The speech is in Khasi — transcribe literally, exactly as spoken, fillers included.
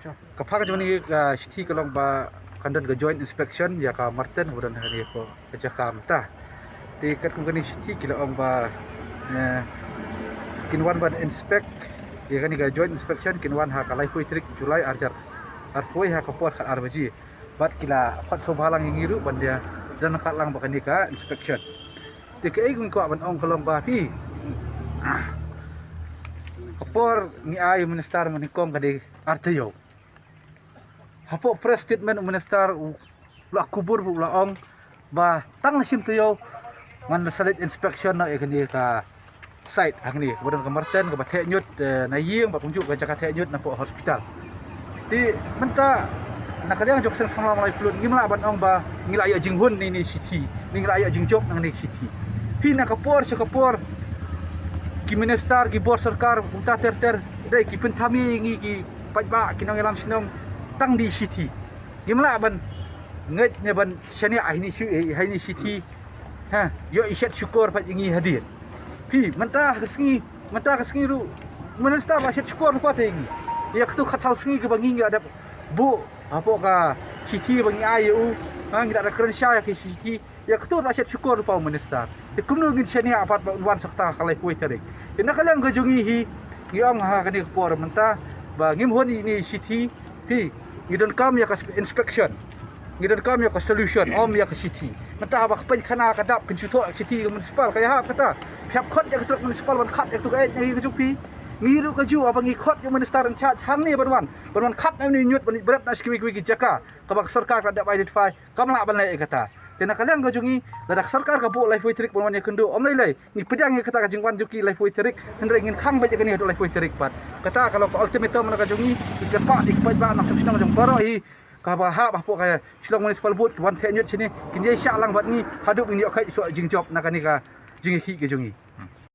Ka phang jong kane ka shithi ka long ba kan don ka joint inspection ïa ka Marten ba don ha kane ka jaka mynta. Te katkum kane ka shithi ki la ong ba, eh, kin wan ban inspect ïa kane ka joint inspection, kin wan ha ka laiphew tarik July arhajar arphew ha ka por khatar baje. Bad ki la khot sngewbha lang ïa ngi ruh ban ïa don kat lang bad kane ka inspection. Te kaei kaba ngi kwah ban ong ka long ba phi, ka por ngi ai u minister mynnyngkong ka dei ar taïew. Hapoh press statement u minister u la kubur u la ong ba tang la shim taïew ngan da sa leit inspection noh ïa kane ka site hangne kaba don ka Marten kaba theh ñiut, eh, na ïing bad kumjuh ka jaka theh ñiut napoh hospital. Te mynta na ka liang jong ka seng samla Mawlai Pyllun ngim lah ban ong ba ngi la ïoh jinghun na kane ka shithi, ngi la ïoh jingjop na kane ka shithi. Phi na ka por sha ka por ki minister, ki bor sorkar kumta ter ter dei ki pynthame ïa ngi ki paidbah ki nongïalam shnong tang da i shithi. Ngim lah ban ngeit ne ban shaniah ha kane ka shi-, ha kane ka shithi. Ha, ïoh i shet shukor pat ïa ngi hadien. Phi, mynta ka sngi, mynta ka sngi ruh u minister u la shet shukor pat ïa ngi. Ïa katto katsaw sngi kaba ngi la dep buh hapoh ka shithi ba ngi ai ïa u. Ha, ngi la da kren sha ïa ka shithi. Ïa katto u la shet shukor pat u minister. Te kumno ngin shaniah pat ba un wan sa kata ka laiphew tarik. Te na ka liang ka jong ngi hi, ngi ong ha kane ka por mynta ba ngim hun ïa kane ka shithi. Phi, ngi donkam ïa ka inspection. Ngi donkam ïa ka solution, ym ïa ka shithi. Mynta haba ka pynkhana ka dap, pynjuthoh ïa ka shithi ka municipal, ka ïahap kata. Phi hap khot ïa ka truk municipal ban khat ïa katu ka eit ïa ka jong phi. Ngi ruh kajuh haba ngi khot ïa u minister in charge hangne ban wan, ban wan khat na une u ñiut ban bret na sha kiwei kiwei ki jaka kaba ka sorkar ka la dep identify, kam lah ban leh ïa kata. Te na ka liang ka jong ngi, lada ka sorkar ka buh laiphew tarik ban wan ïakynduh, ym lei lei. Ngi pdiang ïa kata ka jingwan jong ki laiphew tarik, hynrei ngin khang beit ïa kane haduh laiphew tarik pat. Kata ka long ka ultimatum na ka jong ngi, ngi kyrpad ïa ki paidbah nongshong shnong jong baroh hi, kaba hap hapoh ka Shillong Municipal Board, ki wan theh ñiut shane, kin ïai shah lang bad ngi haduh ngin ïoh kheit shuh jingjop na kane ka jingïakhih ka jong ngi.